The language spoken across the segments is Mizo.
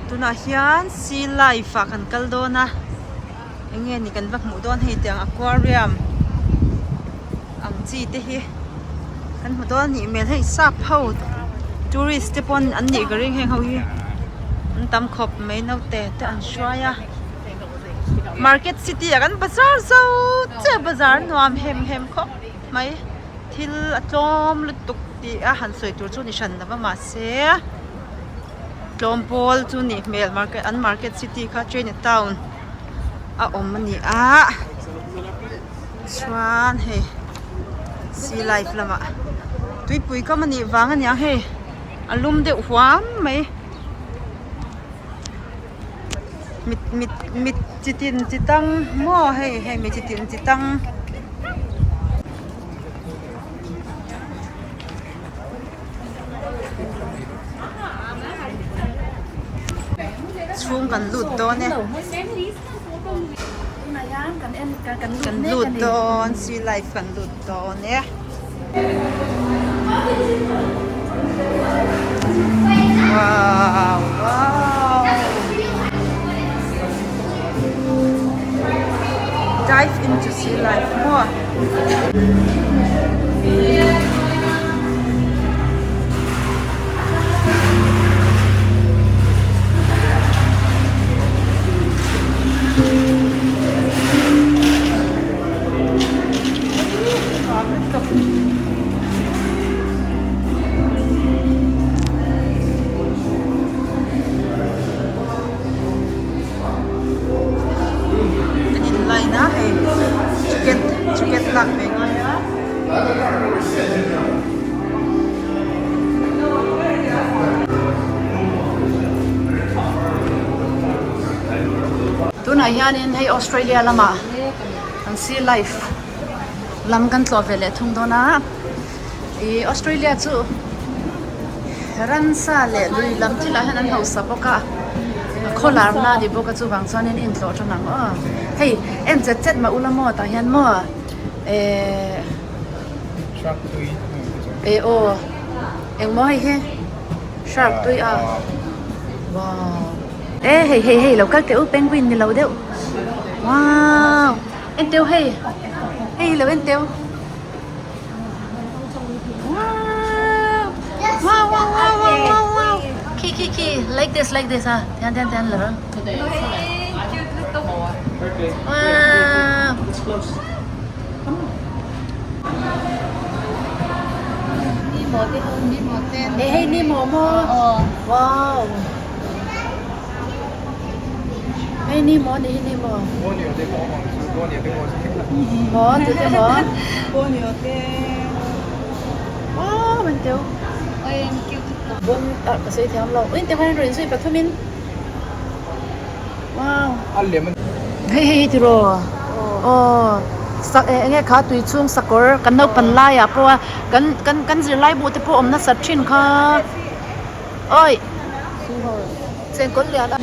Tunah hian sea life ah kan kal dawn a eng nge ni kan va hmuh dawn hei tiang aquarium ang chi te hi kan hmu dawn a nih hmel hei sap ho tourist te pawn an nih ka ring heng ho hi an tam khawp mai naute te an hruai a market city ah kan bazar zo chiah bazar nuam hem hem khawp mai thil a tlawm lutuk tih a han sawi tur chu ni hran lova mahse. Tlawm pawl chu nih hmel market an market city kha China town a awm a ni a chuan hei sea life lamah tuipui kam a nih vang a niang hei a lum deuh huam mai mit mit mit chi tin chi tang maw hei hei mi chi tin chi tang. Chhung kan lut dawn e kan lut dawn sea life kan lut dawn e. Wow wow dive into sea life maw. An in line a hei ticket ticket lak ve ngai a. Tunah hianin hei Australia lamah an sea life lam kan tlawh ve leh thung dawn a ih Australia chu ransa leh lui lam thil ah hian an hausa bawk a khaw lar na a ni bawk a chuvang chuanin intlawh tan ang aw hei en chet chet mah ula maw tah hian maw ehh eh aw engmaw hei hi shark tui a wow e hei hei hei lo kal teh u penguin ni lo deuh wow en teu hei hei lo en teu. Wow! Wow, wow, wow, wow, wow, wow. Khi, khi, khi. Like this, like this, ha. Tian, tian, tian, laro. Wow! Eh, hey, Nemo mo. Wow! Hei ni maw ni hi ni maw? Maw tu te maw? Wow man teu. Bon ah ka sawi thiam lo. Ui te khan rawn zui pathum in. Wow. Hei hei hei tiraw. Aw sak eng nge kha tui chhung sakawr kan naupang laiah pawh a kan kan kan zirlai bu te pawh awm nasat thin kha. Oi. Chengkawl lian a.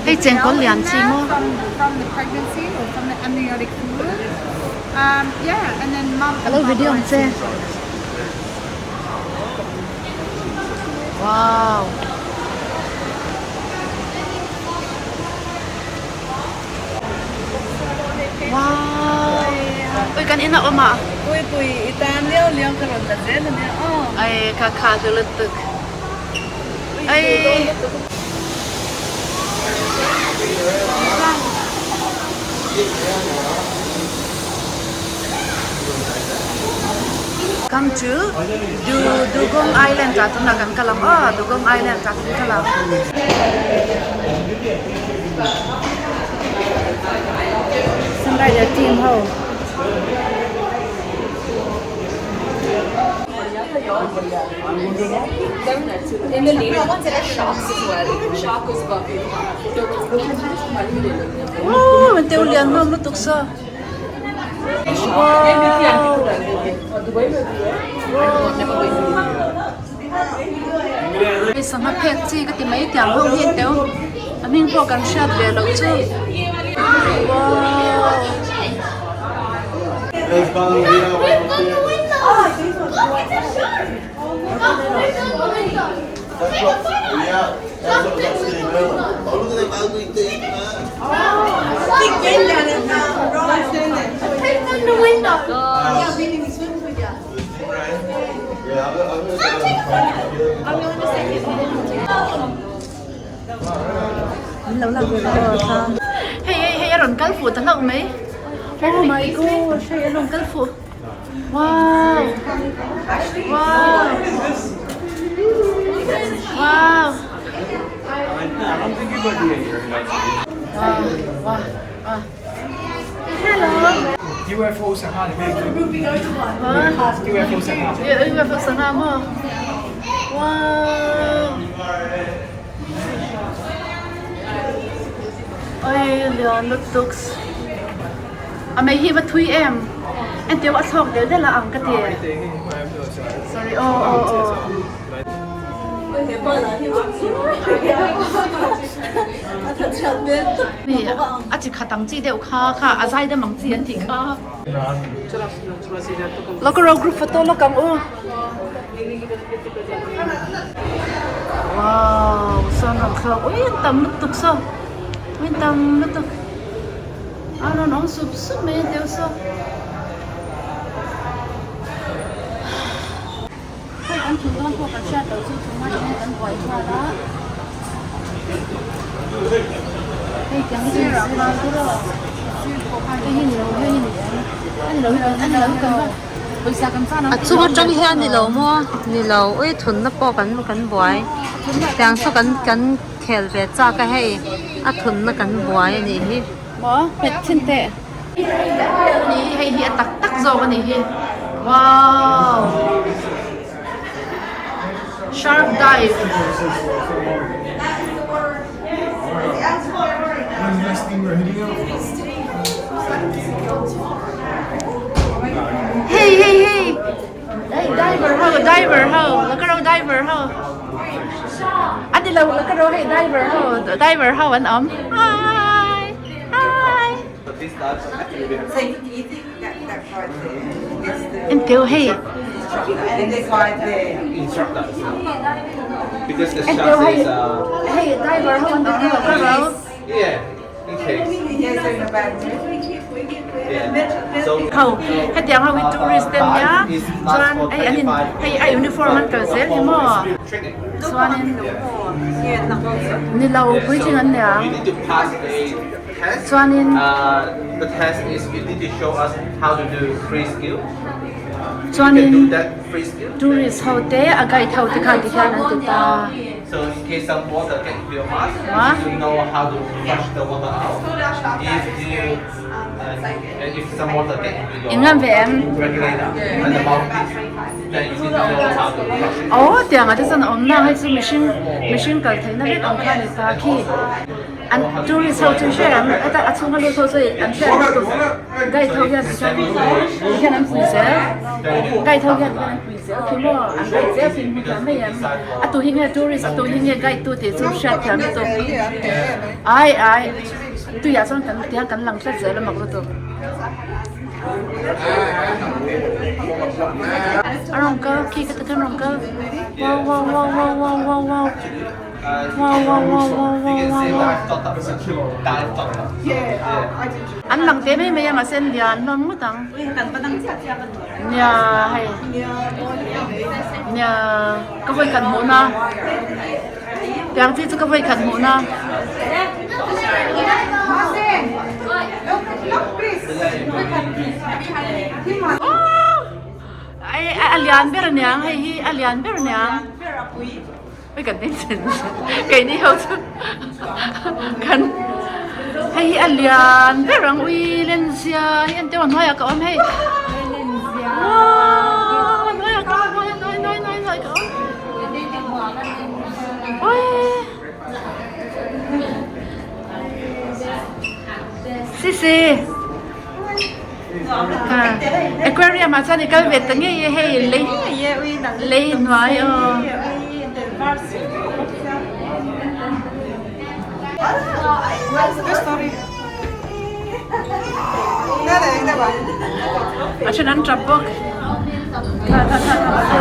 Hei chengkawl lian chi maw? Ka lo video ang che. Wow. Wow. Ui kan in a awm a. Pui pui i tan liau liau ka rawn la zel ania aw. Ai ka kha chu lutuk. Ai. Come to Du Dugong Island ah tunah kan kal ang aw Dugong Island ah kan kal ang. Sunrider team ho. Woo an teu lian hlawm lutuk saw. Wow. Sangha phek chi ka ti mai tiang ho hi an teu a hming pawh kan hriat ve loh chu wow. Hei hei hei a rawn kal fuh ta hlauh mai oh my gosh hei a rawn kal fuh wow wow wow wow wow hello UFO sangha UFO sangha UFO sangha maw wow Oi lian lutuk a mei hi va thui em entir a thlawk del del a ang ka ti sorry aw aw aw a chi khat ang chi deuh kha kha a zai dam ang chi an tih kha Local group photo lawk ang u. Wow sawn rawn thlawk ui an tam lutuk saw ui an tam lutuk a rawn awm sup sup mai a deuh saw hei kan thun dawn pawh kan hriat loh chu thuma hian kan buai nghal a hei tiang hi hei hi ni lo hei hi ni em a ni lo hi a ni lo hi kan va A chung atang hian ni lo maw ni lo ui thunna pawh kan kan buai tiang saw kan kan khel ve chak a hei a thunna kan buai a nih hi. Maw pet thin teh. Ni hei hi a tak tak zawk a nih hi wow shark dive. Hey hey hey hey diver ho diver ho la ka ro diver ho an ni lo la ka ro hei diver ho diver ho an awm hi hi Enteu hei Enteu hei hei diver ho an ti lo ka ro Ho hetiang ho hi tourist te ania chuan hei an in hei a uniform an kal zel hi maw chuanin ni lo puitling an nia. Chuanin chuanin tourist ho te a guide ho te khan ti hian an ti ta In ngam ve em? Aw tiang ah te chuan a awm na hei chu mihring mihring kal theihna vek ang kha a ni ta khi. An tourist ho chu hre ang heta a chhunga lut ho chu an hre ang lutuk guide ho hian tikhian tikhian an pui zel guide ho hian tikhian an pui zel khi maw an guide zel khi hmu thiam mai em a tu hi nge tourist a tu hi nge guide tu tih chu hriat thiam lutuk ai ai tuiah chuan kan tiang kan lang tlat zel a mak lutuk a rawn kal khi ka ti khan rawn kal wow wow wow wow wow wow wow. Wow wow wow wow wow wow wow An lang te mai mai a mahse an lian hlawm ngawt ang. Nia hei nia ka vawi khat hmuh na tiang chi chu ka vawi khat hmuh na. Ai a lian ber aniang hei hi a lian ber aniang. Hei kan en chen keini ho chu kan hei hi a lian ber ang ui lenzia hi en teuh a hnuaiah ka awm hei wow a hnuaiah ka awm hnuai hnuai hnuai hnuai hnuai ka awm ui sisi Aquarium ah chuan i kal ve ta ngei e hei lei lei hnuai aw. A then an tap bawk. Tha tha tha tha.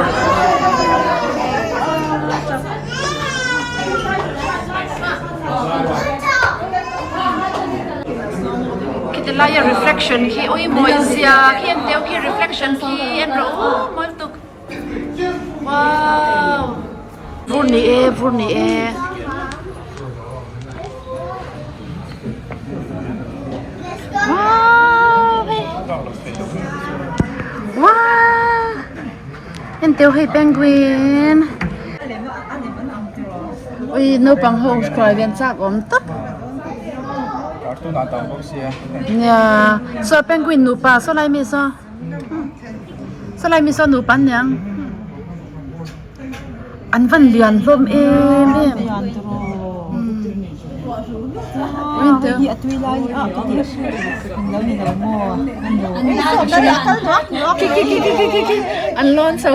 Khiti lai. Khilai a reflection khi ui mawi zia khi en teu khi reflection khi en rawh u mawi lutuk wow vur ni e vur ni e. Wow hei wow en teu hei penguin ui naupang ho hruai ve an chak awm tak nia saw penguin nupa saw lai mi saw saw lai mi saw nupa an niang. An van lian hlawm em em. An lawn chho.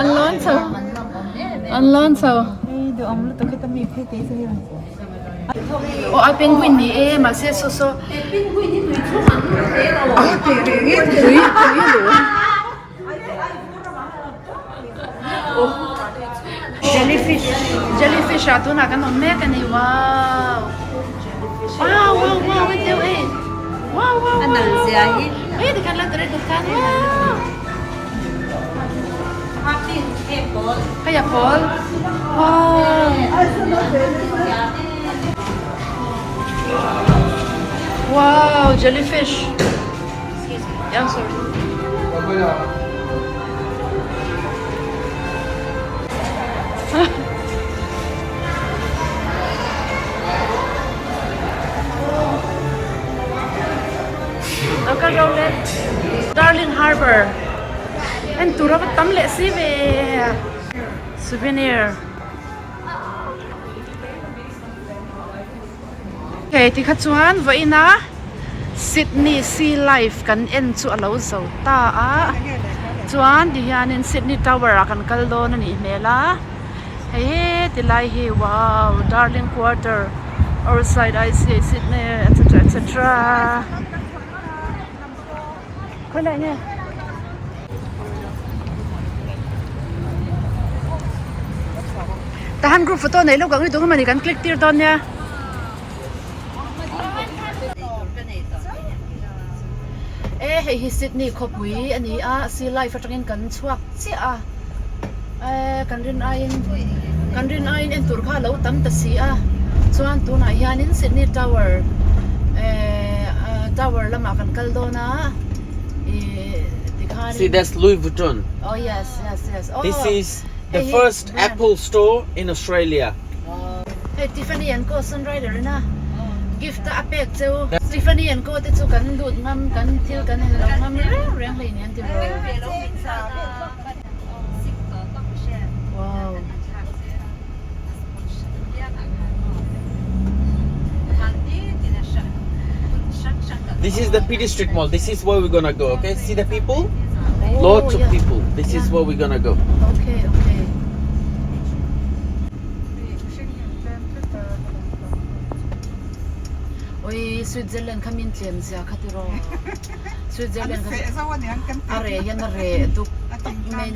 An lawn chho. An lawn chho. Aw ai penguin ni e mahse saw saw tui tui a luh. Jellyfish jellyfish ah tunah kan awm mek a ni wow wow wow wow en deuh e wow wow wow hei tikhan la tir khan wow hei a pawl wow wow jellyfish. Darling Harbour en tur a va tam leh si ve souvenir Hei tikha chuan vawiina Sydney Sea Life kan en chu a lo zo ta a chuan tihianin Sydney Tower ah kan kal dawn a nih hmel a hei heti lai hi wow Darling Quarter Outside ICA Sydney etc etc khawi lai nge. Tahan group photo nei lawk ang i tung emawni kan click tir dawn nia. E hei hi Sydney khawpui a ni a sea life atangin kan chhuak chiah a e kan rin aiin kan rin aiin en tur kha a lo tam ta si a chuan tunah hianin Sydney Tower eh tower lamah kan kal dawn a ih tikhanin See that's Louis Vuitton. Oh yes yes yes oh This is the hei hi first brand Apple store in Australia. Hei Tiffany and Co Sunrider ina gift a a pek cheu Tiffany and Co te chu kan lut ngam kan thil kan en lo ngam reng reng hlei nen tiraw. Wow. This is the Peters Street Mall. This is where we're gonna go. Okay, see the people? Oh, Lots of yeah. people. This is Yeah. where we're gonna go. Okay, okay. Oi, Switzerland kha min tlem zia kha tiraw. Switzerland kha a reh hian a reh duk tak mai.